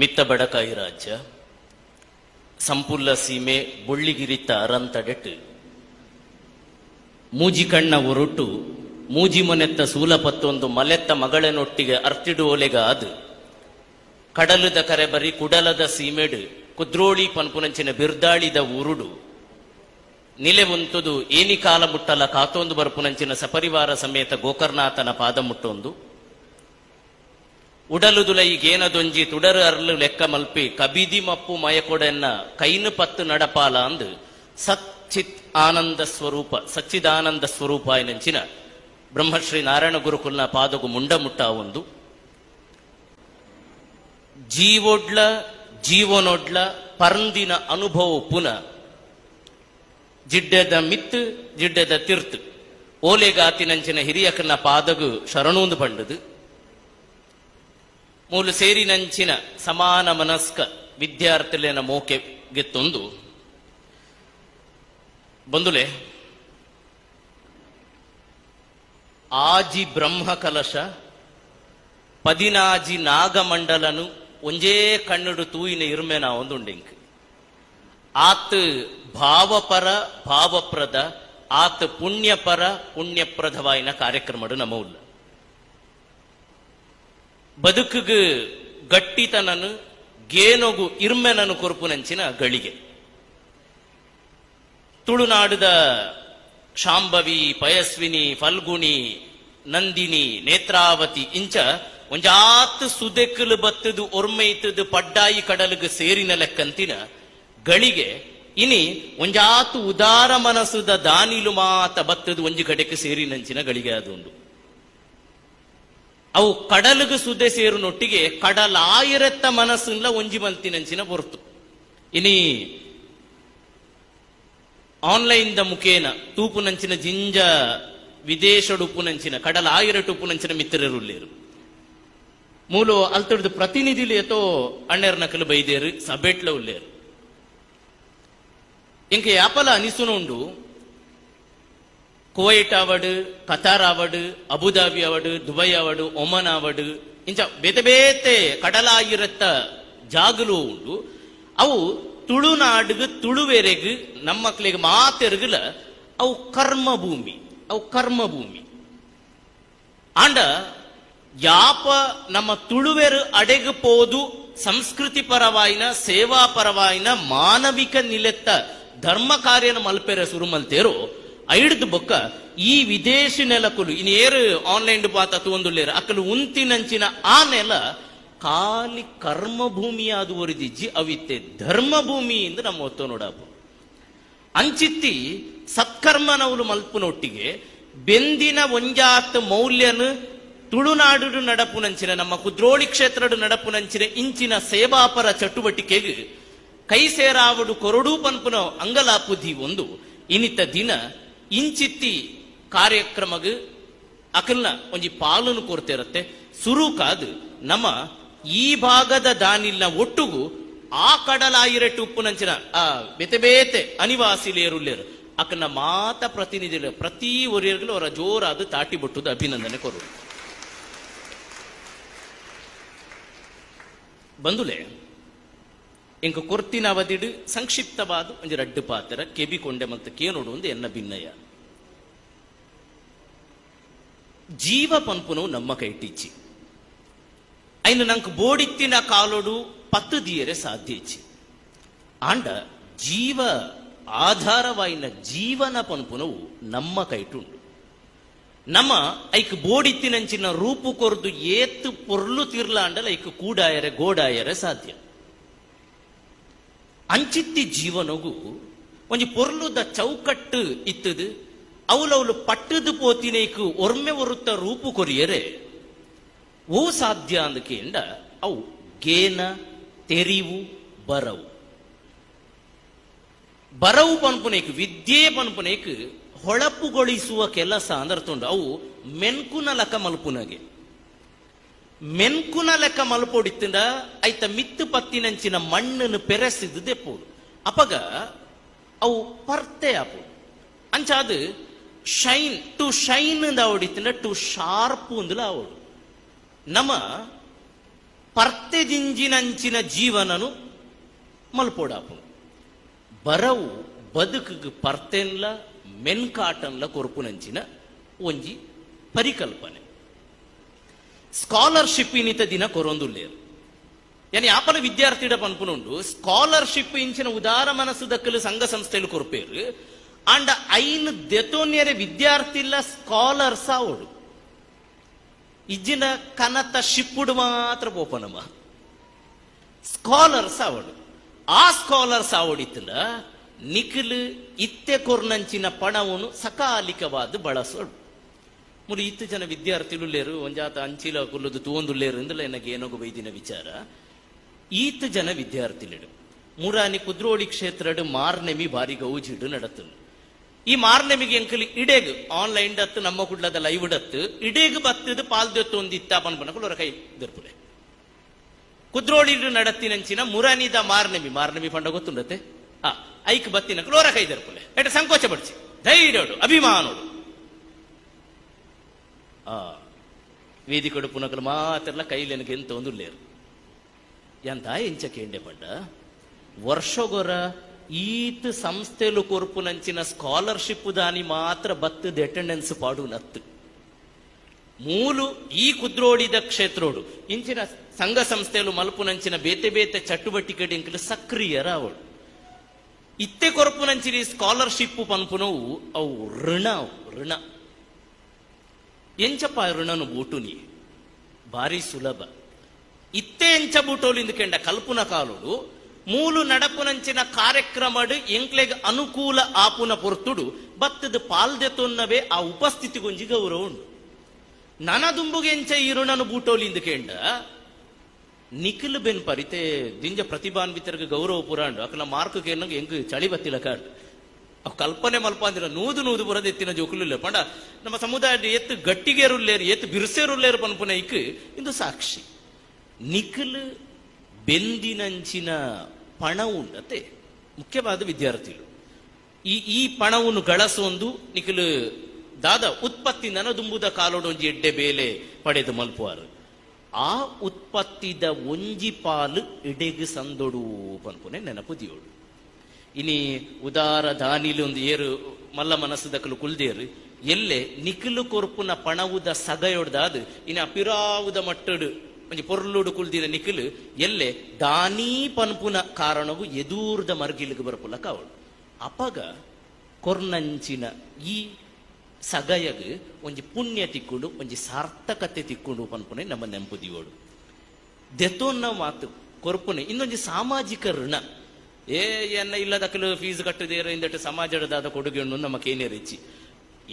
ಮಿತ್ತ ಬಡಕಾಯಿ ರಾಜ್ಯ ಸಂಪುಲ್ಲ ಸೀಮೆ ಬೊಳ್ಳಿಗಿರಿತ ಅರಂತಡೆಟ್ ಮೂಜಿ ಕಣ್ಣ ಒರುಟು ಮೂಜಿ ಮೊನೆತ್ತ ಸೂಲಪತ್ತೊಂದು ಮಲೆತ್ತ ಮಗಳೆನೊಟ್ಟಿಗೆ ಅರ್ತಿಡು ಒಲೆಗ ಅದು ಕಡಲುದ ಕರೆಬರಿ ಕುಡಲದ ಸೀಮೆಡು ಕುದ್ರೋಳಿ ಪನ್ಪುನಂಚಿನ ಬಿರ್ದಾಳಿದ ಊರುಡು ನಿಲೆ ಉಂತುದು ಏನಿ ಕಾಲ ಮುಟ್ಟಲ ಕಾತೊಂದು ಬರ್ಪುನಂಚಿನ ಸಪರಿವಾರ ಸಮೇತ ಗೋಕರ್ಣಾಥನ ಪಾದ ಮುಟ್ಟೊಂದು ಉಡಲುದುಲೈ ಗೇನದೊಂಜಿ ತುಡರು ಅರ್ಲು ಲೆಕ್ಕ ಮಲ್ಪಿ ಕಬಿದಿ ಮಪ್ಪು ಮಯಕೊಡೆನ್ನ ಕೈನು ಪತ್ತು ನಡಪಾಲ ಅಂದು ಸಚ್ಚಿತ್ ಆನಂದ ಸ್ವರೂಪ ಸಚ್ಚಿದಾನಂದ ಸ್ವರೂಪ ಎನ್ನಂಚಿನ ಬ್ರಹ್ಮಶ್ರೀ ನಾರಾಯಣ ಗುರುಕುಲ್ನ ಪಾದಗು ಮುಂಡ ಮುಟ್ಟ ಒಂದು ಜೀವೊಡ್ಲ ಜೀವನೊಡ್ಲ ಪರ್ಂದಿನ ಅನುಭವ ಪುನ ಜಿಡ್ಡೆದ ಮಿತ್ತು ಜಿಡ್ಡೆದ ತಿರ್ತು ಓಲೆಗಾತಿನಂಚಿನ ಹಿರಿಯಕನ ಪಾದಗು ಶರಣೂಂದು ಪಂಡದು ಮೂಲು ಸೇರಿನಂಚಿನ ಸಮಾನ ಮನಸ್ಕ ವಿದ್ಯಾರ್ಥಿಲೇನ ಮೋಕೆ ಗೆತ್ತೊಂದು ಬಂದುಲೆ. ಆಜಿ ಬ್ರಹ್ಮ ಕಲಶ 16 ನಾಗಮಂಡಲನು ಒಂಜೇ ಕಣ್ಣುಡು ತೂಯಿನ ಇರ್ಮೆನ ಒಂದುಂಡಿಂಕ್ ಆತ್ ಭಾವಪರ ಭಾವಪ್ರದ ಆತ್ ಪುಣ್ಯಪರ ಪುಣ್ಯಪ್ರದವಾಯಿನ ಕಾರ್ಯಕ್ರಮಡು ನಮೌಲ್ಲ. ಬದುಕುಗು ಗಟ್ಟಿತನನು ಗೇನೊಗು ಇರ್ಮೆನನು ಕೊರ್ಪುನಂಚಿನ ಗಳಿಗೆ ತುಳುನಾಡುದ ಶಾಂಭವಿ, ಪಯಸ್ವಿನಿ, ಫಲ್ಗುಣಿ, ನಂದಿನಿ, ನೇತ್ರಾವತಿ ಇಂಚ ಒಂಜಾತ್ ಸುದೆಕ್ಕಲು ಬತ್ತದು ಒರ್ಮೈತದು ಪಡ್ಡಾಯಿ ಕಡಲುಗು ಸೇರಿನ ಲೆಕ್ಕಂತಿನ ಗಳಿಗೆ ಇನಿ ಒಂಜಾತು ಉದಾರ ಮನಸ್ಸುದ ದಾನಿಲು ಮಾತ ಬತ್ತದು ಒಂಜಿ ಕಡೆಗೆ ಸೇರಿನಂಚಿನ ಗಳಿಗೆ ಅದು. ಅವು ಕಡಲುಗು ಸುದೆ ಸೇರುನೊಟ್ಟಿಗೆ ಕಡಲಾಯಿರತ್ತ ಮನಸ್ಸುಲ್ಲ ಒಂಜಿ ಮಲ್ತಿನಂಚಿನ ಪೊರ್ತು. ಇನಿ ಆನ್ಲೈನ್ the ಮುಖೇನ ತೂಪುನಂಚಿನ ಜಿಂಜ ವಿದೇಶಡು ಉಪ್ಪುನಂಚಿನ ಕಡಲ ಆಯಿರಟು ಉಪ್ಪುನಂಚಿನ ಮಿತ್ರರುಲ್ಲೇರು. ಮೂಲು ಅಲ್ತಡ್ದು ಪ್ರತಿನಿಧಿಲು ಏತೋ ಅಣ್ಣೆರ್ ನಕಲು ಬೈದೇರು, ಸಬೆಟ್ಲ ಉಲ್ಲೇರು. ಇಂಕ ಯಾಪಲ ಅನಿಸುನ ಉಂಡು, ಕುವೈಟ್ ಆವಡ್, ಕತಾರ್ ಆವಡ್, ಅಬುದಾಬಿ ಆವಡ್, ದುಬೈ ಆವಡ್, ಒಮನ್ ಆವಡ್, ಇಂಚ ಬೇತೆ ಬೇತೆ ಕಡಲಾಯಿರತ್ತ ಜಾಗಲು ಉಂಡು. ಅವು ತುಳುನಾಡುಗು, ತುಳುವೆರೆಗು, ನಮ್ಮಕ್ಳಿಗೆ ಮಾತೆರುಗುಲ ಅವು ಕರ್ಮ ಭೂಮಿ, ಅವು ಕರ್ಮ ಭೂಮಿ. ಆಂಡ ಯಾಪ ನಮ್ಮ ತುಳುವೆರು ಅಡೆಗು ಪೋದು ಸಂಸ್ಕೃತಿ ಪರವಾಯಿನ, ಸೇವಾ ಪರವಾಯಿನ, ಮಾನವಿಕ ನಿಲೆತ್ತ ಧರ್ಮ ಕಾರ್ಯನ ಮಲ್ಪೆರೆ ಸುರು ಮಲ್ತೇರು, ಐಡ್ದು ಬೊಕ್ಕ ಈ ವಿದೇಶಿ ನೆಲಕುಲು ಇನ್ ಏರು ಆನ್ಲೈನ್ ಪಾತ ತೂವೊಂದುಲ್ಲೇರು, ಅಕಲು ಉಂತಿನಂಚಿನ ಆ ನೆಲ ಖಾಲಿ ಕರ್ಮಭೂಮಿ ಅದು ಒರಿದಿಜ್ಜಿ, ಅವಿತ್ತೆ ಧರ್ಮಭೂಮಿ ಎಂದು ನಮ್ಮ ಒತ್ತು ನೋಡಾಪು. ಅಂಚಿತ್ತಿ ಸತ್ಕರ್ಮನವುಲು ಮಲ್ಪುನೊಟ್ಟಿಗೆ ಬೆಂದಿನ ಒಂಜಾತ್ ಮೌಲ್ಯನು ತುಳುನಾಡು ನಡಪುನಂಚಿನ, ನಮ್ಮ ಕುದ್ರೋಳಿ ಕ್ಷೇತ್ರದ ನಡಪುನಂಚಿನ ಇಂಚಿನ ಸೇವಾಪರ ಚಟುವಟಿಕೆಗೆ ಕೈ ಸೇರಾವಡು ಕೊರಡು ಪನ್ಪುನ ಅಂಗಲಾಪುದಿ ಒಂದು ಇನಿತ ದಿನ ಇಂಚಿತ್ತಿ ಕಾರ್ಯಕ್ರಮಗ್ ಅಕಲ್ನ ಒಂಜಿ ಪಾಲನು ಕೊರ್ತಿರತ್ತೆ. ಸುರುಕಾದು ನಮ್ಮ ಈ ಭಾಗದ ದಾನಿಲ್ನ ಒಟ್ಟುಗು ಆ ಕಡಲಾಯಿರಟ್ಟು ಉಪ್ಪುನಂಚಿನ ಆ ಬೇತೆ ಬೇತೆ ಅನಿವಾಸಿ ಲೇರುಲ್ಲೇರು ಅಕನ ಮಾತ ಪ್ರತಿನಿಧಿ ಪ್ರತಿ ಒರಿಯರ್ಗಳು ಅವರ ಜೋರಾದ ತಾಟಿ ಬೊಟ್ಟುದು ಅಭಿನಂದನೆ ಕೊರು. ಬಂದುಲೆ, ಇಂಕ ಕೊರ್ತಿನ ಅವಧಿಡು ಸಂಕ್ಷಿಪ್ತವಾದ ಒಂಜಿ ರಡ್ಡು ಪಾತ್ರ ಕೆಬಿ ಕೊಂಡೆ ಮತ್ತು ಕೇನೋಡು ಒಂದು ಎನ್ನ ಭಿನ್ನಯ. ಜೀವ ಪನ್ಪುನು ನಮ್ಮ ಕೈಟಿಚ್ಚಿ, ಐನು ನಂಕ್ ಬೋಡಿತ್ತಿನ ಕಾಲೋಡು ಪತ್ತು ದಿಯರೆ ಸಾಧ್ಯ ಇಚ್ಚಿ. ಆಂಡ ಜೀವ ಆಧಾರವಾಯಿನ ಜೀವನ ಪನ್ಪುನವು ನಮ್ಮ ಕೈಟುಂಡು. ನಮ್ಮ ಐಕ್ ಬೋಡಿತ್ತಿನಂಚಿನ ರೂಪು ಕೊರ್ದು ಏತ್ ಪೊರ್ಲು ತಿರ್ಲಾಂಡಲ ಐಕ್ ಕೂಡಾಯರೆ ಗೋಡಾಯರೆ ಸಾಧ್ಯ. ಅಂಚಿತ್ತಿ ಜೀವನಗು ಒಂಜಿ ಪೊರ್ಲುದ ಚೌಕಟ್ಟು ಇತ್ತದು ಅವಲವಲು ಪಟ್ಟದು ಪೋತಿನೈಕ್ ಒರ್ಮೆ ಒರುತ್ತ ರೂಪು ಕೊರಿಯರೆ ಓ ಸಾಧ್ಯ ಅಂದಕೇಂಡ ಅವು ಗೇನ ತೆರಿವು ಬರವು. ಬರವು ಪನ್ಪುನೇಕ್, ವಿದ್ಯೆ ಪನ್ಪುನೇಕ್ ಹೊಳಪುಗೊಳಿಸುವ ಕೆಲಸ ಅಂದರ್ತುಂಡು. ಅವು ಮೆನ್ಕುನ ಲೆಕ್ಕ ಮಲ್ಪುನಗೆ, ಮೆನ್ಕುನ ಲೆಕ್ಕ ಮಲ್ಪೊಡಿತ್ತಂಡ ಐತ ಮಿತ್ತು ಪತ್ತಿನಂಚಿನ ಮಣ್ಣನ್ನು ಪೆರೆಸಿದ್ದು ದೆಪ್ಪೋಡು. ಅಪಗ ಅವು ಪರ್ತೆ ಆಪೋಡು. ಅಂಚಾದ ಶೈನ್, ಟು ಶೈನ್ ಅಂದ ಅವಡಿತ್ತಂಡ ಟು ಶಾರ್ಪ್ ಅಂದಲ ಅವಡು. ನಮ್ಮ ಪರ್ತೆದಿಂಜಿನಂಚಿನ ಜೀವನನು ಮಲ್ಪೋಡಾಪುಂಡು. ಬರವು ಬದುಕುಗ್ ಪರ್ತೆನ್ಲ ಮೆನ್ಕಾಟನ್ಲ ಕೊರ್ಪುನಂಚಿನ ಒಂಜಿ ಪರಿಕಲ್ಪನೆ. ಸ್ಕಾಲರ್ಶಿಪ್ ಇನಿತ ದಿನ ಕೊರೊಂದುಲ್ಲೇರು. ಯಾನಿ ಆಪಲ ವಿದ್ಯಾರ್ಥಿಡ ಪನ್ಪುನುಂಡು, ಸ್ಕಾಲರ್ಶಿಪ್ ಇಂಚಿನ ಉದಾರ ಮನಸ್ಸು ದಕ್ಕಲು ಸಂಘ ಸಂಸ್ಥೆಲು ಕೊರ್ಪೇರು. ಆಂಡ ಐನ್ ದೆತೋನ್ಯರೆ ವಿದ್ಯಾರ್ಥಿಲ್ಲ ಸ್ಕಾಲರ್ಸ್ ಆವೊಡು. ಇಜ್ಜಿನ ಕನತ ಶಿಪ್ಪುಡು ಮಾತ್ರ ಪೋಪನಮ್ಮ. ಸ್ಕಾಲರ್ಸ್ ಆವೊಡು. ಆ ಸ್ಕಾಲರ್ಸ್ ಆವೊಡಿತ್ತಂಡ ನಿಖಿಲ್ ಇತ್ತೆ ಕೊರ್ನಂಚಿನ ಪಣವನ್ನು ಸಕಾಲಿಕವಾದ ಬಳಸೋಡು. ಮುಲು ಇತ್ತು ಜನ ವಿದ್ಯಾರ್ಥಿಲುಲ್ಲೇರು, ಒಂಜಾತ ಅಂಚಿಲ ಕುಲ್ಲುದು ತೂವೊಂದುಲ್ಲೇರು ಇಂದಲ ಎನಗೆ ಏನೋಗು ಬೈದಿನ ವಿಚಾರ. ಈತ್ ಜನ ವಿದ್ಯಾರ್ಥಿಲಿಡು ಮುರಾನಿ ಕುದ್ರೋಳಿ ಕ್ಷೇತ್ರಡ್ ಮಾರ್ನೆಮಿ ಬಾರಿ ಗೌಜಿಡು ನಡತುಂಡು. ಈ ಮಾರ್ನೆಮಿಗೆ ಎಂಕಲಿ ಇಡೇಗ್ ಆನ್ಲೈನ್ ಡತ್ತು, ನಮ್ಮ ಕುಡ್ಲದ ಲೈವ್ ಡತ್ತು ಇಡೇಗ್ ಬತ್ತದು ಪಾಲ್ದೆತ್ತೊಂದಿತ್ತ ಪನ್ಪನಕುಲು ಕೈ ದರ್ಪುಲೆ. ಕುದ್ರೋಳಿ ನಡತ್ತಿನಂಚಿನ ಮುರಾನಿದ ಮಾರ್ನೆಮಿ, ಮಾರ್ನೆಮಿ ಪಂಡ ಗೊತ್ತುಂಡತೆ? ಆ ಐಕ್ ಬತ್ತಿನಕುಲು ಹೊರ ಕೈ ದರ್ಪುಲೆ. ಎಟ ಸಂಕೋಚ ಪಡಿಸಿ, ಧೈರ್ಯೋಡು, ಅಭಿಮಾನೋಡು. ಆ ವೇದಿಕಡು ಪುನಕಲು ಮಾತ್ರಲ ಕೈಲೆನಗೆ ಎಂತ ಒಂದುಲ್ಲೇರು. ಎಂತ ಎಂಚ ಕೇಂಡೆ ಪಂಡ, ವರ್ಷಗೊರ ಈತ್ ಸಂಸ್ಥೆಲು ಕೊರ್ಪುನಂಚಿನ ಸ್ಕಾಲರ್ಶಿಪ್ ದಾನಿ ಮಾತ್ರ ಬತ್ತದ ಅಟೆಂಡೆನ್ಸ್ ಪಾಡು ನತ್ತು. ಮೂಲು ಈ ಕುದ್ರೋಡಿದ ಕ್ಷೇತ್ರೋಡು ಇಂಚಿನ ಸಂಘ ಸಂಸ್ಥೆಲು ಮಲ್ಪುನಂಚಿನ ಬೇತೆ ಬೇತೆ ಚಟುವಟಿಕೆ ಎಂಕಲು ಸಕ್ರಿಯರಾವಳು. ಇತ್ತೆ ಕೊರ್ಪುನಂಚಿನ ಸ್ಕಾಲರ್ಶಿಪ್ ಪನ್ಪುನವು ಅವು ಋಣ, ಅವು ಋಣ. ಎಂಚಪ್ಪ ಋಣನು ಬೂಟುನಿ? ಭಾರಿ ಸುಲಭ. ಇತ್ತೆ ಎಂಚ ಬೂಟೋಲಿಂದ ಕೆಂಡ, ಕಲ್ಪುನ ಕಾಲುಡು ಮೂಲು ನಡಪುನಂಚಿನ ಕಾರ್ಯಕ್ರಮಡ್ ಎಂಕ್ಲೆಗ್ ಅನುಕೂಲ ಆಪುನ ಪೊರ್ತುಡು ಬತ್ತದ ಪಾಲ್ದೆತೊನ್ನವೇ ಆ ಉಪಸ್ಥಿತಿಗೊಂಜಿ ಗೌರವ ಉಂಡು. ನನ ದುಂಬುಗೆ ಎಂಚ ಈ ಋಣನು ಬೂಟೋಲಿಂದ ಕೇಂಡ, ನಿಖಿಲ್ ಬೆನ್ ಪರಿತೆ ದಿಂಜ ಪ್ರತಿಭಾನ್ವಿತರಿಗೆ ಗೌರವ ಪುರಾಂಡು. ಅಕಲ ಮಾರ್ಕ್ ಕೇನಂಗ ಎಂಗ್ ಚಳಿ ಬತ್ತಿಲ ಕಾಡು. ಅವು ಕಲ್ಪನೆ ಮಲ್ಪಾಂದಿರ ನೂದು ನೂದು ಬುರದ ಎತ್ತಿನ ಜೋಕುಲು ಪಂಡ ನಮ್ಮ ಸಮುದಾಯ ಎತ್ತು ಗಟ್ಟಿಗೇರುಲ್ಲೇರು, ಎತ್ತು ಬಿರುಸೇರುಲ್ಲೇರು ಪನ್ಪುನ ಇಕ್ ಇಂದು ಸಾಕ್ಷಿ. ನಿಖಿಲ್ ಬೆಂದಿನಂಚಿನ ಪಣ ಉಂಡತೆ. ಮುಖ್ಯವಾದ ವಿದ್ಯಾರ್ಥಿಗಳು ಈ ಈ ಪಣವನ್ನು ಗಳಸೊಂದು ನಿಖಿಲ್ ದಾದ ಉತ್ಪತ್ತಿ ನನದುಂಬುದ ಕಾಲೋಡು ಒಂಜಿ ಎಡ್ಡೆ ಬೇಲೆ ಪಡೆದು ಮಲ್ಪುವಾರು. ಆ ಉತ್ಪತ್ತಿದ ಒಂಜಿ ಪಾಲು ಇಡೆಗ್ ಸಂದೊಡು ಪನ್ಪುನೆ ನೆನಪು ದಿಯೋಡು. ಇನಿ ಉದಾರ ದಾನಿಲು ಒಂದು ಏರು ಮಲ್ಲ ಮನಸ್ಸು ದಕಲು ಕುಲ್ದೇರು. ಎಲ್ಲೆ ನಿಖಿಲು ಕೊರ್ಪುನ ಪಣವುದ ಸಗಯೊಡ್ದಾದ್ ಇನಿ ಅಪಿರಾವುದ ಮಟ್ಟಡು ಒಂಜಿ ಪೊರ್ಲುಡು ಕುಲ್ದಿನ ನಿಖಿಲು ಎಲ್ಲೆ ದಾನಿ ಪನ್ಪುನ ಕಾರಣವು ಎದೂರ್ದ ಮರ್ಗಿಲಿಗೆ ಬರಪುಲ ಕಾವಳು. ಅಪಗ ಕೊರ್ನಂಚಿನ ಈ ಸಗಯಗ್ ಒಂಜಿ ಪುಣ್ಯ ತಿಕ್ಕೊಂಡು, ಒಂಜಿ ಸಾರ್ಥಕತೆ ತಿಕ್ಕೊಂಡು ಪನ್ಪುನೆ ನಮ್ಮ ನೆಂಪು ದಿಯೋಡು. ದೆತೋನ್ನ ಮಾತು ಕೊರ್ಪುನೆ ಇನ್ನೊಂಜಿ ಸಾಮಾಜಿಕ ಋಣ. ಏ ಎನ್ನ ಇಲ್ಲದಕ್ಕಲು ಫೀಸ್ ಕಟ್ಟದೇರ ಇಂದಟ್ಟು ಸಮಾಜದ ಕೊಡುಗೆ ಉಂಡು ನಮ್ಮ ಕೇನೆ ರಿಚ್ಚಿ.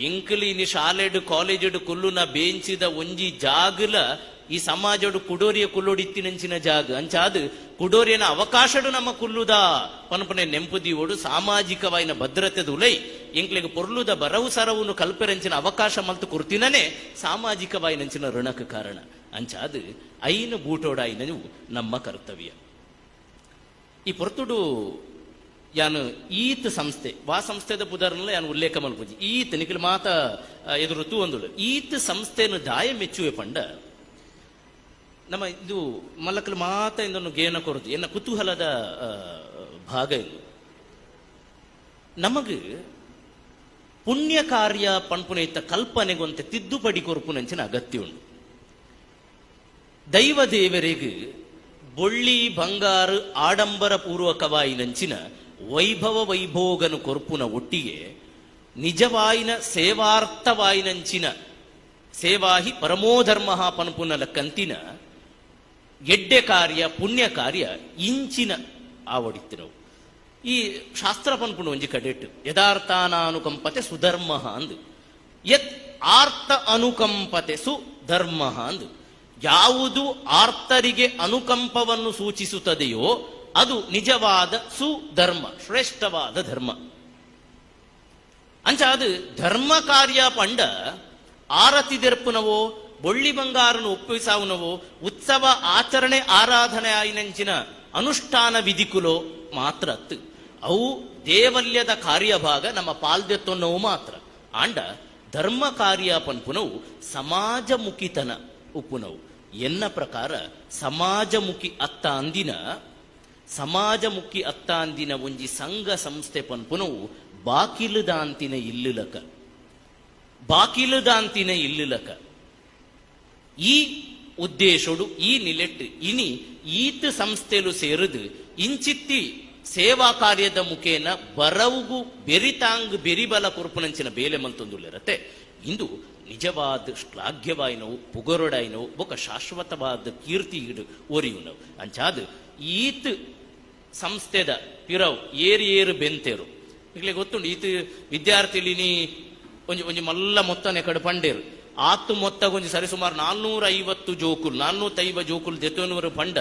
ಎಂಕಲಿ ಇನಿ ಶಾಲೆಡು ಕಾಲೇಜುಡು ಕುಲ್ಲುನ ಬೇಂಚಿದ ಒಂಜಿ ಜಾಗಲ ಈ ಸಮಾಜಡು ಕುಡೋರಿಯ ಕುಲ್ಲೋಡಿತ್ತಿನಂಚಿನ ಜಾಗ. ಅಂಚಾದು ಕುಡೋರಿಯನ ಅವಕಾಶಡು ನಮ್ಮ ಕುಲ್ಲುದ ಪನ್ಪನೆ ನೆಂಪು ದಿಯೋಡು. ಸಾಮಾಜಿಕವಾಯಿನ ಭದ್ರತೆ ಉಲೈ ಎಂಕ್ಲೆಗ್ ಪೊರ್ಲುದ ಬರವು ಸರವುನು ಕಲ್ಪೆರಂಚಿನ ಅವಕಾಶ ಮಲ್ತು ಕುರ್ತಿನನೆ ಸಾಮಾಜಿಕವಾಯಿನಂಚಿನ ಋಣಕ್ಕೆ ಕಾರಣ. ಅಂಚಾದು ಐನು ಬೂಟೋಡಾಯಿನ ನಮ್ಮ ಕರ್ತವ್ಯ. ಈ ಪೊರ್ತುಡು ಯಾನು ಈತ್ ಸಂಸ್ಥೆ ವಾ ಸಂಸ್ಥೆದ ಪುದರ್ನಲ್ಲ ಯಾನು ಉಲ್ಲೇಖ ಮಲ್ಪುಜಿ. ಈತ್ ನಿಖಿಲ್ ಮಾತ ಎದುರು ತೂವೊಂದುಳು. ಈತ್ ಸಂಸ್ಥೆನು ದಾಯ ಮೆಚ್ಚುವೆ ಪಂಡ, ನಮ್ಮ ಇದು ಮಲ್ಲಕಲ್ ಮಾತ ಇಂದೊಂದು ಗೇನ ಕೊರದು ಎನ್ನ ಕುತೂಹಲದ ಭಾಗ ಇದು. ನಮಗ್ ಪುಣ್ಯ ಕಾರ್ಯ ಪನ್ಪುನೈತ ಕಲ್ಪನೆಗೊಂತೆ ತಿದ್ದುಪಡಿ ಕೊರ್ಪುನಂಚಿನ ಅಗತ್ಯ ಉಂಡು. ದೈವ ದೇವರಿಗೆ ಬೊಳ್ಳಿ ಬಂಗಾರು ಆಡಂಬರ ಪೂರ್ವಕವಾಯಿನಂಚಿನ ವೈಭವ ವೈಭೋಗನು ಕೊರ್ಪುನ ಒಟ್ಟಿಗೆ ನಿಜವಾಯಿನ ಸೇವಾರ್ಥವಾಯಿನಂಚಿನ ಸೇವಾಹಿ ಪರಮೋಧರ್ಮ ಪನ್ಪುನ ಲಕ್ಕಂತಿನ ಎಡ್ಡೆ ಕಾರ್ಯ, ಪುಣ್ಯ ಕಾರ್ಯ ಇಂಚಿನ ಆವಡಿತ್ತಿನವು. ಈ ಶಾಸ್ತ್ರ ಪನ್ಪುಂಡು ಒಂಜಿ ಕಡೆಟ್, ಯದಾರ್ಥಾನಾನುಕಂಪತೆ ಸುಧರ್ಮ ಅಂದು, ಯತ್ ಆರ್ತ ಅನುಕಂಪತೆ ಸುಧರ್ಮ ಅಂದು. ಯಾವುದು ಆರ್ತರಿಗೆ ಅನುಕಂಪವನ್ನು ಸೂಚಿಸುತ್ತದೆಯೋ ಅದು ನಿಜವಾದ ಸುಧರ್ಮ, ಶ್ರೇಷ್ಠವಾದ ಧರ್ಮ. ಅಂಚ ಅದು ಧರ್ಮ ಕಾರ್ಯ ಪಂಡ ಆರತಿ ದೆರ್ಪುನವೋ, ಬೊಳ್ಳಿ ಬಂಗಾರನು ಒಪ್ಪಿಸಾವುನವೋ, ಉತ್ಸವ ಆಚರಣೆ ಆರಾಧನೆ ಆಯಿನಂಚಿನ ಅನುಷ್ಠಾನ ವಿಧಿಕುಲೋ ಮಾತ್ರ ಅತ್ತು. ಅವು ದೇವಲ್ಯದ ಕಾರ್ಯಭಾಗ, ನಮ್ಮ ಪಾಲ್ದೆತ್ತೊನ್ನವು ಮಾತ್ರ. ಆಂಡ ಧರ್ಮ ಕಾರ್ಯ ಪನ್ಪುನವು ಸಮಾಜಮುಖಿತನ ಉಪ್ಪುನವು. ಎನ್ನ ಪ್ರಕಾರ ಸಮಾಜಮುಖಿ ಅತ್ತ ಅಂದಿನ, ಸಮಾಜಮುಖಿ ಅತ್ತ ಅಂದಿನ ಒಂಜಿ ಸಂಘ ಸಂಸ್ಥೆ ಪನ್ಪುನವು ಬಾಕಿಲುದಾಂತಿನ ಇಲ್ಲುಲಕ, ಬಾಕಿಲುದಾಂತಿನ ಇಲ್ಲುಲಕ. ಈ ಉದ್ದೇಶೋಡು, ಈ ನಿಲೆಟ್ ಇನಿ ಈತ್ ಸಂಸ್ಥೆಲು ಸೇರುದು ಇಂಚಿತ್ತಿ ಸೇವಾ ಕಾರ್ಯದ ಮುಖೇನ ಬರವುಗು ಬೆರಿತಾಂಗ್ ಬೆರಿಬಲ ಕೊರ್ಪುನಂಚಿನ ಬೇಲೆ ಮಲ್ತೊಂದುಲ್ಲೆರತೆ. ಇಂದು ನಿಜವಾದ ಶ್ಲಾಘ್ಯವಾಯಿನವು, ಪುಗರೊಡಾಯಿನವು, ಬೊಕ ಶಾಶ್ವತವಾದ ಕೀರ್ತಿ ಇಡು ಒರಿಯುನವು. ಅಂಚಾದ್ ಈತ್ ಸಂಸ್ಥೆದ ಪಿರವು ಏರು ಏರು ಬೆಂತೇರು ನಿಕ್ಲೆ ಗೊತ್ತುಂಡು. ಈತ್ ವಿದ್ಯಾರ್ಥಿಲಿನಿ ಒಂಜಿ ಒಂಜಿ ಮಲ್ಲ ಮೊತ್ತನೆ ಕಡೆ ಪಂಡೇರು. ಆತು ಮೊತ್ತ ಒಂಜಿ ಸರಿಸುಮಾರು 450 ಜೋಕುಲು, 450 ಜೋಕುಲು ದೆತೊನುವರು ಪಂಡ,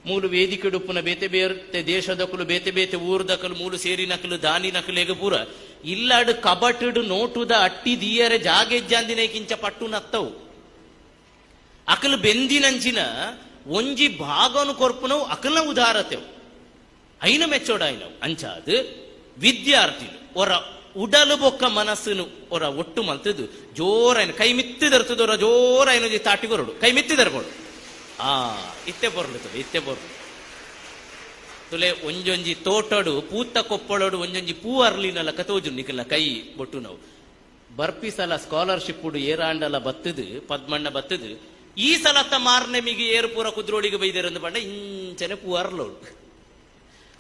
ಮೂಲು ವೇದಿಕೆ ಉಪ್ಪುನ ಬೇತೆ ಬೇತೆ ದೇಶದಕುಲು, ಬೇತೆ ಬೇತೆ ಊರ್ದಕಲು, ಮೂಲು ಸೇರಿ ನಕಲು, ದಾನಿ ನಕಲೆಗ ಪೂರ ಇಲ್ಲಾಡು ಕಬಟುಡು ನೋಟುದ ಅಟ್ಟಿ ದೀಯರೆ ಜಾಗೆಜ್ಜಾಂದಿನ ಕಿಂಚ ಪಟ್ಟು ನತ್ತವು. ಅಕಲು ಬೆಂದಿನಂಚಿನ ಒಂಜಿ ಭಾಗನು ಕೊರ್ಪುನವು ಅಕಲ್ನ ಉದಾರತೆವು, ಐನ ಮೆಚ್ಚೋಡಾಯಿನವು. ಅಂಚಾದ್ ವಿದ್ಯಾರ್ಥಿಲು ಒರ ಉಡಲು ಬೊಕ್ಕ ಮನಸ್ಸುನು ಒರ ಒಟ್ಟು ಮಲ್ತದು ಜೋರಾಯ್ನ ಕೈ ಮಿತ್ತಿ ದರ್ತದ ಜೋರಾಯ್ನ ಒಂಜಿ ತಾಟಿ ಕೊರಡು, ಕೈ ಮಿತ್ತಿ ದರ್ಕೊಡು. ಆ ಇತ್ತೆ ಬೊರ್ಲು ತುಲೆ, ಇತ್ತೆ ಬೊರ್ಲು ತುಲೆ. ಒಂಜೊಂಜಿ ತೋಟಡು ಪೂತ ಕೊಪ್ಪಳೋಡು ಒಂಜೊಂಜಿ ಪೂ ಅರ್ಲಿನಲ ತೋಜು ನಿಕಲ್ನ ಕೈ ಬೊಟ್ಟು. ನಾವು ಬರ್ಪಿ ಸಲ ಸ್ಕಾಲರ್ಶಿಪ್ ಏರಾಂಡಲ ಬತ್ತದು, ಪದ್ಮಣ್ಣ ಬತ್ತದು. ಈ ಸಲತ್ತ ಮಾರ್ನೆಮಿಗೆ ಏರು ಪೂರ ಕುದ್ರೋಳಿಗೆ ಬೈದೇರಂದು ಪಂಡ ಇಂಚನೆ ಪೂ ಅರ್ಲೋಡು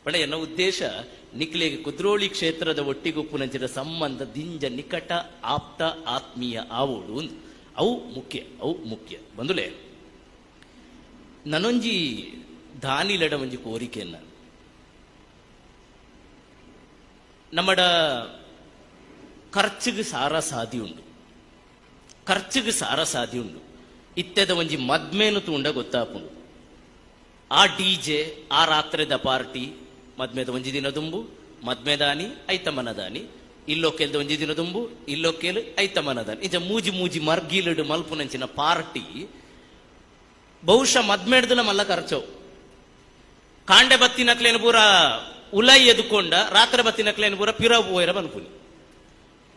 ಪಂಡ. ಎನ್ನ ಉದ್ದೇಶ ನಿಕ್ಲೆಗೆ ಕುದ್ರೋಳಿ ಕ್ಷೇತ್ರದ ಒಟ್ಟಿಗುಪ್ಪುನಂಚಿನ ಸಂಬಂಧ ದಿಂಜ ನಿಕಟ ಆಪ್ತ ಆತ್ಮೀಯ ಆವೋಡು ಒಂದು. ಅವು ಮುಖ್ಯ, ಅವು ಮುಖ್ಯ. ಬಂದುಲೆ, ನನೊಂಜಿ ದಾನಿಲಡ ಒಂಜಿ ಕೋರಿಕೆಯನ್ನ, ನಮ್ಮಡ ಖರ್ಚಿಗೆ ಸಾರ ಸಾದಿ ಉಂಡು, ಖರ್ಚಿಗೆ ಸಾರ ಸಾದಿ ಉಂಡು. ಇತ್ತೆದ ಒಂಜಿ ಮದ್ಮೇನು ತೂಂಡ ಗೊತ್ತಾಪುಂಡು. ಆ ಡಿಜೆ, ಆ ರಾತ್ರಿದ ಪಾರ್ಟಿ, ಮದ್ಮೆದ ಒಂಜಿ ದಿನ ದುಂಬು ಮದ್ಮೆದಾನಿ ಐತಮನದಾನಿ, ಇಲ್ಲೊಕ್ಕೆಲ್ದ ಒಂಜಿ ದಿನ ದುಂಬು ಇಲ್ಲೊಕ್ಕೆಲು ಐತಮನದಾನಿ, ಇಂಚ ಮೂಜಿ ಮೂಜಿ ಮರ್ಗಿಲುಡು ಮಲ್ಪುನಂಚಿನ ಪಾರ್ಟಿ ಬಹುಶಃ ಮದ್ಮೆಡ್ದಲ ಮಲ್ಲ ಖರ್ಚವು. ಕಾಂಡೆ ಬತ್ತಿನಕ್ಲೇನು ಪೂರ ಉಲೈ ಎದುಕೊಂಡ, ರಾತ್ರಿ ಬತ್ತಿನಕ್ಲೇನು ಪೂರ ಪಿರ ಪೋಯರ ಬನ್ಪುನಿ.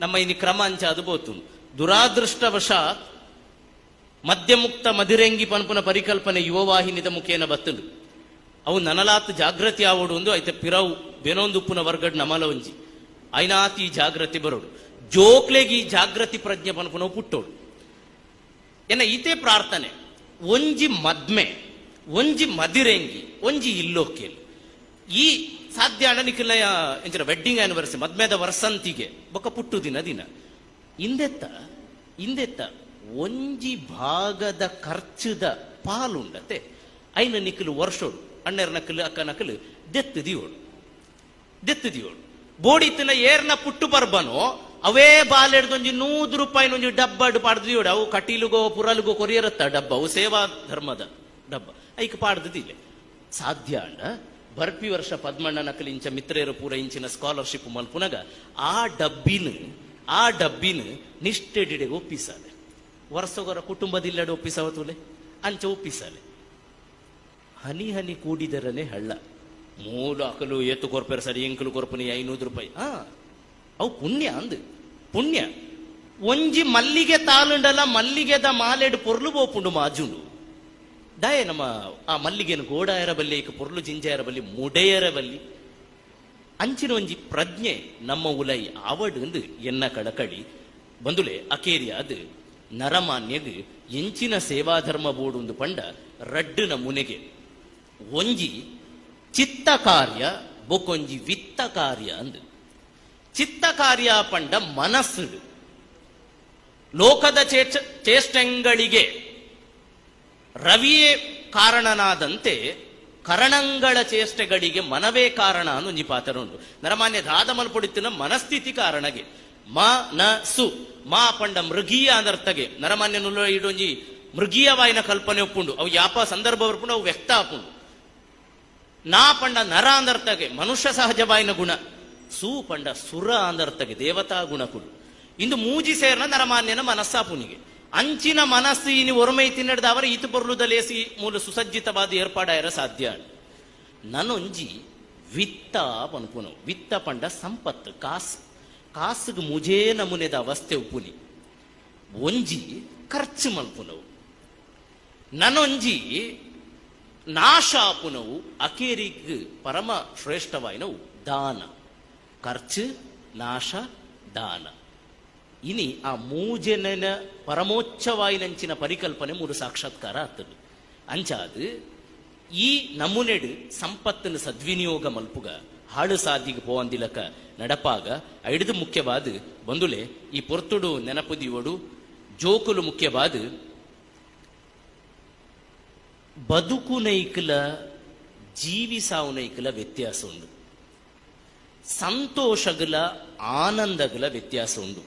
ನಮ್ಮ ಇನಿ ಕ್ರಮ ಅಂಚಾದು ಬೋತುಂಡು. ದುರಾದೃಷ್ಟವಶಾತ್ ಮದ್ಯಮುಕ್ತ ಮದಿರೆಂಗಿ ಪನ್ಪುನ ಪರಿಕಲ್ಪನೆ ಯುವವಾಹಿನಿದ ಮುಖೇನ ಬತ್ತುಂಡು. ಅವು ನನಲಾತ್ ಜಾಗೃತಿ ಆವೋಡು ಒಂದು ಐತೆ ಪಿರವು ಬೆನೊಂದುಪ್ಪುನ ವರ್ಗಡ್ ನಮಲ ಒಂಜಿ ಐನಾತಿ ಜಾಗೃತಿ ಬರೋಡು, ಜೋಕ್ಲೆಗಿ ಜಾಗೃತಿ ಪ್ರಜ್ಞೆ ಪನ್ಪುನವು ಪುಟ್ಟೋಡು. ಎನ್ನ ಈತೆ ಪ್ರಾರ್ಥನೆ, ಒಂಜಿ ಮದ್ಮೆ, ಒಂಜಿ ಮದಿರೆಂಗಿ, ಒಂಜಿ ಇಲ್ಲೋಕೆಲ್ ಈ ಸಾಧ್ಯ ಅಣನಿಕಲ ಎಂಚಿನ ವೆಡ್ಡಿಂಗ್ ಆನಿವರ್ಸರಿ, ಮದ್ಮೆದ ವರ್ಸಂತಿಗೆ ಬೊಕ್ಕ ಪುಟ್ಟು ದಿನ ದಿನ ಇಂದೆತ್ತ ಇಂದೆತ್ತ ಒಂಜಿ ಭಾಗದ ಖರ್ಚುದ ಪಾಲುಂಡತೆ ಐನ ನಿಕ್ಕಲು ವರ್ಷೋಡು ಅಣ್ಣರ ನಕಲು ಅಕ್ಕ ನಕಲು ದೆತ್ತು ದಿಯೋಡು, ದೆತ್ತು ದಿಯೋಡು. ಬೋಡಿತ್ತಿನ ಏರ್ನ ಪುಟ್ಟು ಪರ್ಬನೋ ಅವೇ ಬಾಲೆಡ್ದೊಂಜಿ 100 ರೂಪಾಯಿನ ಒಂಜಿ ಡಬ್ಬಡ್ ಪಾಡ್ದು ದಿಯೋಡು. ಅವು ಕಟೀಲುಗೋ ಪುರಲುಗೋ ಕೊರಿಯರತ್ತ ಡಬ್ಬ, ಅವು ಸೇವಾ ಧರ್ಮದ ಡಬ್ಬ, ಐಕ್ ಪಾಡ್ದಿಲ್ಲ. ಸಾಧ್ಯ ಅಂಡ ಬರ್ಪಿ ವರ್ಷ ಪದ್ಮಣ್ಣ ನಕಲು ಇಂಚ ಮಿತ್ರೇರ ಪೂರ ಇಂಚಿನ ಸ್ಕಾಲರ್ಶಿಪ್ ಮಲ್ಪುನಗ ಆ ಡಬ್ಬಿನ ನಿಷ್ಠೆಡಿಡೆಗೆ ಒಪ್ಪಿಸಾಲೆ. ವರ್ಷಗೊರ ಕುಟುಂಬದಿಲ್ಲಡೆ ಒಪ್ಪಿಸವ ತುಲೆ, ಅಂಚ ಒಪ್ಪಿಸಾಲೆ. ಹನಿ ಹನಿ ಕೂಡಿದರನೆ ಹಳ್ಳ. ಮೂಲ ಅಕಲು ಏತು ಕೊರ್ಪೆರ ಸರಿ, ಎಂಕಲು ಕೊರ್ಪುನಿ 500 ರೂಪಾಯಿ. ಆ ಅವು ಪುಣ್ಯ ಅಂದ್ ಪುಣ್ಯ. ಒಂಜಿ ಮಲ್ಲಿಗೆ ತಾಲುಂಡಲ ಮಲ್ಲಿಗೆದ ಮಾಲೆಡ್ ಪೊರ್ಲು ಬೋಪುಂಡು ಮಾಜುಂಡು. ದಾಯೆ ನಮ್ಮ ಆ ಮಲ್ಲಿಗೆನು ಗೋಡಾಯರ ಬಲ್ಲಿ, ಏಕ ಪೊರ್ಲು ಜಿಂಜಾಯರ ಬಲ್ಲಿ, ಮುಡೆಯರ ಬಲ್ಲಿ. ಅಂಚಿನ ಒಂಜಿ ಪ್ರಜ್ಞೆ ನಮ್ಮ ಉಲೈ ಆವಡ್ ಎಂದು ಎನ್ನ ಕಳಕಳಿ. ಬಂದುಲೆ, ಅಕೇರಿಯಾದ ನರಮಾನ್ಯಗ್ ಎಂಚಿನ ಸೇವಾಧರ್ಮ ಬೋಡು ಒಂದು ಪಂಡ ರಡ್ಡು ನಮೂನೆಗೆ. ಒಂಜಿ ಚಿತ್ತ ಕಾರ್ಯ, ಬೊಕೊಂಜಿ ವಿತ್ತ ಕಾರ್ಯ ಅಂದು. ಚಿತ್ತ ಕಾರ್ಯ ಪಂಡ ಮನಸ್ಸು ಲೋಕದ ಚೇಷ್ಟೆಗಳಿಗೆ ರವಿಯೇ ಕಾರಣನಾದಂತೆ ಕರಣಂಗಳ ಚೇಷ್ಟೆಗಳಿಗೆ ಮನವೇ ಕಾರಣ ಅನ್ನು ಒಂಜಿ ಪಾತ್ರ ಉಂಟು. ನರಮಾನ್ಯ ದಾದ ಮಲ್ಪೊಡಿತ್ತಿನ ಮನಸ್ಥಿತಿ ಕಾರಣಗೆ. ಮ ನ ಸು ಮಾ ಪಂಡ ಮೃಗೀಯ ಅಂದರ್ಥಗೆ. ನರಮಾನ್ಯ ನುಲ್ಲ ಇಡೊಂಜಿ ಮೃಗೀಯವಾಯಿನ ಕಲ್ಪನೆ ಒಪ್ಪುಂಡು, ಅವು ಯಾಪ ಸಂದರ್ಭ ಬರ್ಪುಂಡು, ಅವು ವ್ಯಕ್ತ ಆಪುಂಡು. ನಾ ಪಂಡ ನರ ಅಂದರ್ಥಗೆ, ಮನುಷ್ಯ ಸಹಜವಾಯಿನ ಗುಣ. ಸು ಪಂಡ ಸುರ ಅಂದರ್ಥಗೆ, ದೇವತಾ ಗುಣ ಕುಡು. ಇಂದು ಮೂಜಿ ಸೇರ್ನ ನರಮಾನ್ಯನ ಮನಸ್ಸಾಪುನಿಗೆ. ಅಂಚಿನ ಮನಸ್ಸು ಇನಿ ಒರ್ಮೈ ತಿನ್ನಡ್ದ ಅವರ ಈತು ಪೊರ್ಲುದಲೇಸಿ ಮೂಲ ಸುಸಜ್ಜಿತವಾದ ಏರ್ಪಾಡಾಯರ ಸಾಧ್ಯ. ನನೊಂಜಿ ವಿತ್ತ ಪನ್ಪುನು. ವಿತ್ತ ಪಂಡ ಸಂಪತ್ತು, ಕಾಸು. ಕಾಸುಗ್ ಮುಜೇ ನಮೂನೆದ ಅವಸ್ಥೆ ಉಪ್ಪುನಿ. ಒಂಜಿ ಖರ್ಚು ಮಲ್ಪುನವು. ನನೊಂಜಿ ನಾಶಾಪುನವು ಅಕೇರಿಗ್ ಪರಮ ಶ್ರೇಷ್ಠವಾಯಿನವು ದಾನ. ಖರ್ಚು, ನಾಶ, ದಾನ. ಇನಿ ಆ ಮೂಜೆನ ಪರಮೋಚ್ಚವಾಯಿನಂಚಿನ ಪರಿಕಲ್ಪನೆ ಮೂರು ಸಾಕ್ಷಾತ್ಕಾರ ಆಗ್ತದೆ. ಅಂಚಾದ್ ಈ ನಮೂನೆಡ್ ಸಂಪತ್ತಿನ ಸದ್ವಿನಿಯೋಗ ಮಲ್ಪುಗ, ಹಾಳು ಸಾದಿಗೆ ಪೋವಂದಿಲಕ ನಡಪಾಗ. ಐಡ್ದು ಮುಖ್ಯವಾದ ಬಂದುಲೆ, ಈ ಪೊರ್ತುಡು ನೆನಪು ದೀವೊಡು ಜೋಕುಲು, ಮುಖ್ಯವಾದ ಬದುಕುನೈಕ್ಲ ಜೀವಿಸಾವುನೈಕ್ಲ ವ್ಯತ್ಯಾಸ ಉಂಡು, ಸಂತೋಷಗಲ ಆನಂದಗಲ ವ್ಯತ್ಯಾಸ ಉಂಡು.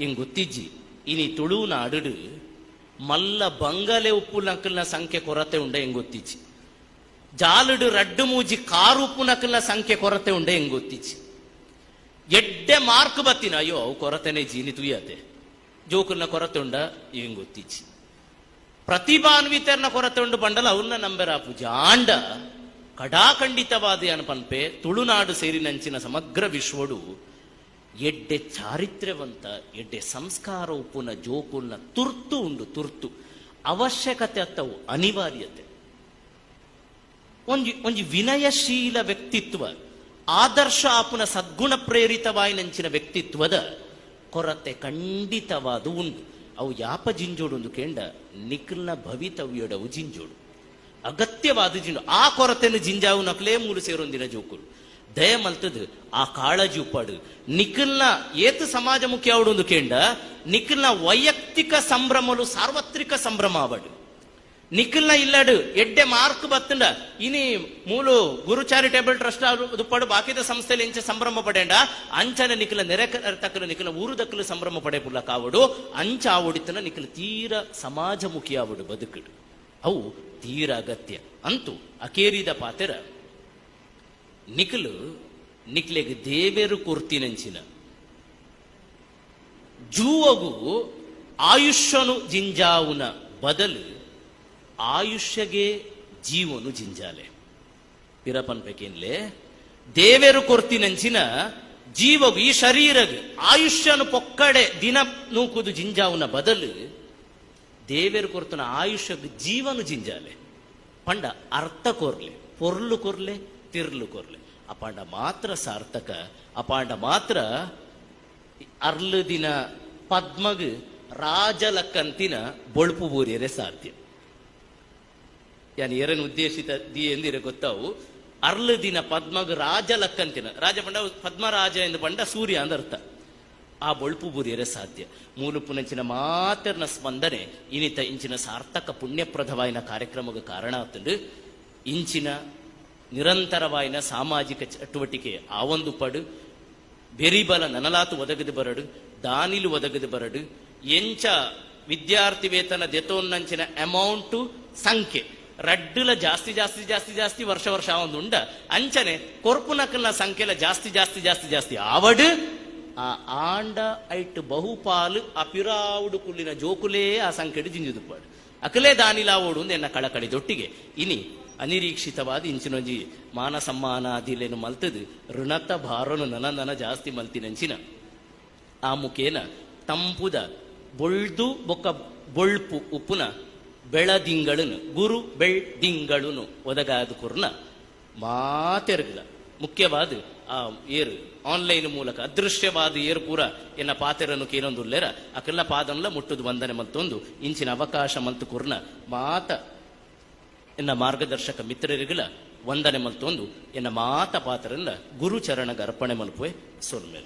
ಇಂಗ್ ಗೊತ್ತಿಜ್ಜಿ, ಇನಿ ತುಳುನಾಡು ಮಲ್ಲ ಬಂಗಲೆ ಉಪ್ಪು ನಕಲ್ನ ಸಂಖ್ಯೆ ಕೊರತೆ ಉಂಡೆ ಹೆಂಗ್ ಗೊತ್ತಿಜ್ಜಿ. ಜಾಲುಡು ರಡ್ಡು ಮೂಜಿ ಕಾರು ಉಪ್ಪು ನಕಲ್ನ ಸಂಖ್ಯೆ ಕೊರತೆ ಉಂಡೆ ಹೆಂಗ್ ಗೊತ್ತಿಜ್ಜಿ. ಎಡ್ಡೆ ಮಾರ್ಕ್ ಬತ್ತಿನ, ಅಯ್ಯೋ ಅವು ಕೊರತೆನೆ ಜೀನಿ ತುಯ್ಯತೆ, ಜೋಕುಲ್ನ ಕೊರತೆ ಉಂಡ ಹೆಂಗ್ ಗೊತ್ತಿಜ್ಜಿ. ಪ್ರತಿಭಾನ್ವಿತರ್ನ ಕೊರತೆ ಉಂಡು ಬಂಡಲ ಅವನ್ನ ನಂಬೆರ ಪೂಜಾಂಡ ಕಡಾಖಂಡಿತವಾದ ಪನ್ಪೆ, ತುಳುನಾಡು ಸೇರಿನಂಚಿನ ಸಮಗ್ರ ವಿಶ್ವಡು ಎಡ್ಡೆ ಚಾರಿತ್ರ್ಯವಂತ, ಎಡ್ಡೆ ಸಂಸ್ಕಾರ ಉಪ್ಪುನ ಜೋಕುಲ್ನ ತುರ್ತು ಉಂಡು. ತುರ್ತು ಅವಶ್ಯಕತೆ ಅತ್ತವು, ಅನಿವಾರ್ಯತೆ. ಒಂಜಿ ಒಂಜಿ ವಿನಯಶೀಲ ವ್ಯಕ್ತಿತ್ವ, ಆದರ್ಶ ಆಪುನ ಸದ್ಗುಣ ಪ್ರೇರಿತವಾಯಿನಂಚಿನ ವ್ಯಕ್ತಿತ್ವದ ಕೊರತೆ ಖಂಡಿತವಾದ ಉಂಡು. ಅವು ಯಾಪ ಜಿಂಜೋಡು ಒಂದು ಕೇಂಡ, ನಿಖಲ್ನ ಭವಿತವ್ಯಡವು ಜಿಂಜೋಡು, ಅಗತ್ಯವಾದ ಜಿಂಜು. ಆ ಕೊರತೆಯನ್ನು ಜಿಂಜಾವು ನಕಲೇ ಮೂಲು ಸೇರೊಂದಿನ ಜೋಕುಲು. ದಯ ಮಲ್ತದು ಆ ಕಾಳಜಿ ಉಪ್ಪಾಡು. ನಿಖಲ್ನ ಏತು ಸಮಾಜಮುಖಿ ಅವಡು ಒಂದು ಕೇಂಡ, ನಿಖಲ್ನ ವೈಯಕ್ತಿಕ ಸಂಭ್ರಮಲು ಸಾರ್ವತ್ರಿಕ ಸಂಭ್ರಮ ಅವಡು. ನಿಖಲ್ನ ಇಲ್ಲಡು ಎಡ್ಡೆ ಮಾರ್ಕ್ ಬತ್ತಂಡ, ಇನಿ ಮೂಲು ಗುರು ಚಾರಿಟೇಬಲ್ ಟ್ರಸ್ಟ್ ದುಪ್ಪಡು ಬಾಕಿದ ಸಂಸ್ಥೆಲಿ ಇಂಚ ಸಂಭ್ರಮ ಪಡೇಂಡ, ಅಂಚನೆ ನಿಖಲ ನೆರೆ ತಕ್ಕಲು, ನಿಖಲ ಊರು ದಕ್ಕಲು ಸಂಭ್ರಮ ಪಡೆ ಪುಲ್ಲ ಕಾವಡು. ಅಂಚ ಆವಡಿತನ ನಿಖಲ ತೀರ ಸಮಾಜಮುಖಿ ಆವಡು ಬದುಕಡು. ಅವು ತೀರ ಅಗತ್ಯ ಅಂತೂ ಅಕೇರಿದ ಪಾತೆರ, ನಿಖಲು ನಿಕ್ಲೆಗ್ ದೇವೆರು ಕೊರ್ತಿನಂಚಿನ ಜೂವಗು ಆಯುಷ್ಯನು ಜಿಂಜಾವುನ ಬದಲು ಆಯುಷ್ಯಗೆ ಜೀವನು ಜಿಂಜಾಲೆ. ಪಿರಪನ್ಪೇಕೇನ್ಲೆ, ದೇವೆರು ಕೊರ್ತಿನಂಚಿನ ಜೀವಗು, ಈ ಶರೀರಗ್ ಆಯುಷ್ಯನು ಪೊಕ್ಕಡೆ ದಿನ ನೂಕುದು ಜಿಂಜಾವುನ ಬದಲು ದೇವೆರು ಕೊರ್ತನ ಆಯುಷ್ಯಗ್ ಜೀವನು ಜಿಂಜಾಲೆ ಪಂಡ ಅರ್ಥ ಕೊರ್ಲೆ, ಪೊರ್ಲು ಕೊರ್ಲೆ, ತಿರ್ಲು ಕೊರ್ಲೆ. ಅಪಾಂಡ ಮಾತ್ರ ಸಾರ್ಥಕ. ಅಪಾಂಡ ಮಾತ್ರ ಅರ್ಲು ದಿನ ಪದ್ಮಗ್ ರಾಜಲಕ್ಕಂತಿನ ಬೊಳ್ಪು ಬೂರಿಯರೆ ಸಾಧ್ಯ. ಯಾನ್ ಎರನ್ ಉದ್ದೇಶಿತ the ಎಂದಿರ ಗೊತ್ತಾವು. ಅರ್ಲು ದಿನ ಪದ್ಮಗ್ ರಾಜಲಕ್ಕಂತಿನ, ರಾಜ ಪಂಡ ಪದ್ಮರಾಜ ಎಂದು ಪಂಡ ಸೂರ್ಯ ಅಂದ ಅರ್ಥ. ಆ ಬೊಳ್ಪು ಬೂರಿಯರೆ ಸಾಧ್ಯ. ಮೂಲುಪುನಂಚಿನ ಮಾತ್ರನ ಸ್ಪಂದನೆ ಇನಿತ ಇಂಚಿನ ಸಾರ್ಥಕ ಪುಣ್ಯಪ್ರದವಾಯಿನ ಕಾರ್ಯಕ್ರಮಕ್ಕೆ ಕಾರಣ ಆತಂಡು. ಇಂಚಿನ ನಿರಂತರವಾಯಿನ ಸಾಮಾಜಿಕ ಚಟುವಟಿಕೆ ಆ ಒಂದು ಪಡು ಬೆರಿಬಲ ನನಲಾತು ಒದಗದು ಬರಡು, ದಾನಿಲು ಒದಗದು ಬರಡು. ಎಂಚ ವಿದ್ಯಾರ್ಥಿ ವೇತನ ದೆತೋನ್ನಂಚಿನ ಅಮೌಂಟು ಸಂಖ್ಯೆ ರಡ್ಡುಲ ಜಾಸ್ತಿ ಜಾಸ್ತಿ ಜಾಸ್ತಿ ಜಾಸ್ತಿ ವರ್ಷ ವರ್ಷ ಒಂದು ಉಂಡ, ಅಂಚನೆ ಕೊರ್ಪುನಕಲ್ನ ಸಂಖ್ಯೆಲ ಜಾಸ್ತಿ ಜಾಸ್ತಿ ಜಾಸ್ತಿ ಜಾಸ್ತಿ ಆವಡು. ಆ ಆಂಡ ಐಟ್ ಬಹುಪಾಲು ಅಪಿರಾವುಡು ಕುಲ್ಲಿನ ಜೋಕುಲೇ ಆ ಸಂಖ್ಯೆಡು ಜಿಂಜುದುಪ್ಪಾಡು, ಅಕಲೇ ದಾನಿಲಾವೋಡು ಎನ್ನ ಕಳಕಳಿ ದೊಟ್ಟಿಗೆ. ಇನಿ ಅನಿರೀಕ್ಷಿತವಾದ ಇಂಚಿನೊಂಜಿ ಮಾನ ಸಮ್ಮಾನಾದಿಲೇನು ಮಲ್ತದು ಋಣತ ಭಾರನು ನನ ನನ ಜಾಸ್ತಿ ಮಲ್ತಿನಂಚಿನ ಆ ಮುಖೇನ ತಂಪುದ ಬೊಳ್ದು ಬೊಕ್ಕ ಬೊಳ್ಪು ಉಪ್ಪುನ ಬೆಳದಿಂಗಳನ್ನು, ಗುರು ಬೆಳ್ದಿಂಗಳುನು ಒದಗಾದ ಕುರ್ನ ಮಾತೆರ್ಗಲ, ಮುಖ್ಯವಾದ ಆ ಏರು ಆನ್ಲೈನ್ ಮೂಲಕ ಅದೃಶ್ಯವಾದ ಏರು ಪೂರ ಎನ್ನ ಪಾತೆರನ್ನು ಕೇನೊಂದುಲ್ಲೇರ, ಅಕಲ್ಲ ಪಾದನ್ಲ ಮುಟ್ಟುದು ವಂದನೆ ಮಲ್ತೊಂದು, ಇಂಚಿನ ಅವಕಾಶ ಮಲ್ತು ಕುರ್ನ ಮಾತ ಎನ್ನ ಮಾರ್ಗದರ್ಶಕ ಮಿತ್ರರಿಗಲ ವಂದನೆ ಮಲ್ತೊಂದು, ಎನ್ನ ಮಾತ ಪಾತ್ರಲ್ಲ ಗುರುಚರಣಗ ಅರ್ಪಣೆ ಮಲ್ಪುವೆ. ಸೊಲ್ಮೆಲ.